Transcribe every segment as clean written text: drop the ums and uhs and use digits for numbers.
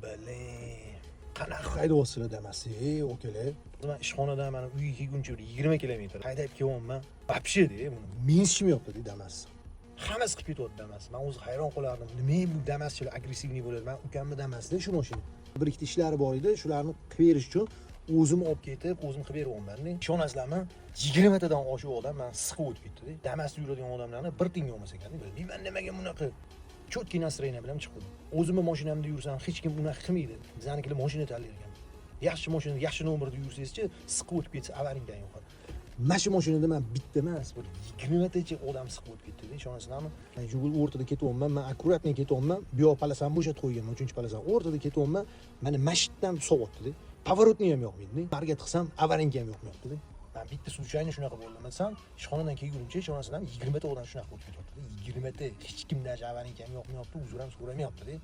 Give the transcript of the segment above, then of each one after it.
Блин. Qanaqa haydayapsizlar Damasni, ey akalar? Man ishxonadan mana uyga kelguncha bir 20 kilometr haydab kelyapman. Вообще de, buni minishmayapti Damas. Hammasi qilib ketyapti Damas. Man o'zi hayron qolardim. Nima bu Damaschilar агрессивный bo'ladi? Man ukamni Damasda shu mashina. Bir ikkita ishlari bor edi, shularni qilib berish uchun o'zim olib ketib, o'zim qilib beryapman. Ishonasizlarmi? 20 tadan oshiq odam mani siqib o'tib ketdi. Damasda yuradigan odamlarni bir tiyinga olmas ekan. Bilmayman nimaga bunaqa. Четкий настроение bilan chiqdim. O'zimni mashinamda yursam, hech kim unaqa qilmaydi. Bizanikilar mashina tanlar ekan. Yaxshi mashina, yaxshi nomerda yursangizchi, siqib o'tib ketsa, аварийка ng yo'qadi. Mana shu mashinada man bitta emas, bir 20 tacha odam siqib o'tib ketdi, ishonasizlarmi? Man yo'l o'rtada ketyapman, man аккуратный ketyapman. Bu yoq полоса ni bo'shatib qo'yganman, uchinchi полоса ni. O'rtada ketyapman, mana mashitdan sovyapti-da. Поворот ni ham yoqmaydi. Моргать qilsam, аварийка ham yoqmayapti-da. Man bitta случайно shunaqa bo'ldim desam, ishxonadan kelgunimcha, ishonasizlarmi, 20 ta odam shunaqa bo'lib ketyapti. 20 ta, hech kim даже аварийка ham yoqmayapti, uzr ham so'ramayapti-da.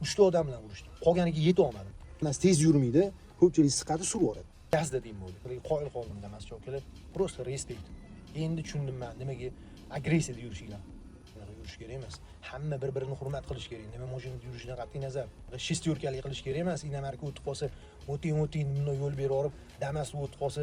3 ta odam bilan urishdim. Qolganiga yeta olmadim. Mas tez yurmaydi, ko'pchilik siqadi, surib yuboradi. Gazda deyman bo'ldi. Qoyil qoldim Damaschi akalar. Просто респект. Endi tushundim man nimaga agressiyada yurishinglar. Bunaqa yurish kerak emas. Hamma bir-birini hurmat qilish kerak. Nima mashinada yurishidan qat'iy nazar. Шестёрка lik qilish kerak emas. Иномарка o'tib qolsa, o'ting, o'ting, bunday yo'l berib yuborib, Damas o'tib qolsa,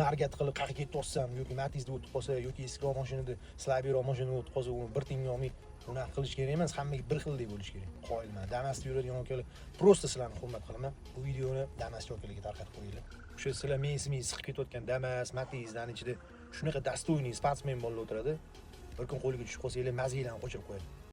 моргать qilib qayerga ketyapsan yoki Matizda o'tib qolsa yoki eskiroq mashinada, слабый roq mashinada o'tib qolsa, uni bir tiyinga olmay unaqa qilish kerak emas. Hammaga bir xildek bo'lish kerak. Qoyilman. Damasda yuradigan akalar, просто sizlarni hurmat qilaman. Bu videoni Damaschi akalarga tarqatib qo'yinglar. O'sha sizlar mensimay siqib ketayotgan Damas, Matizlarning ichida shunaqa достойный sportsmen bolalar o'tiradi. Bir kun qo'liga tushib qolsanglar, mazanglarni qochirib qo'yadi.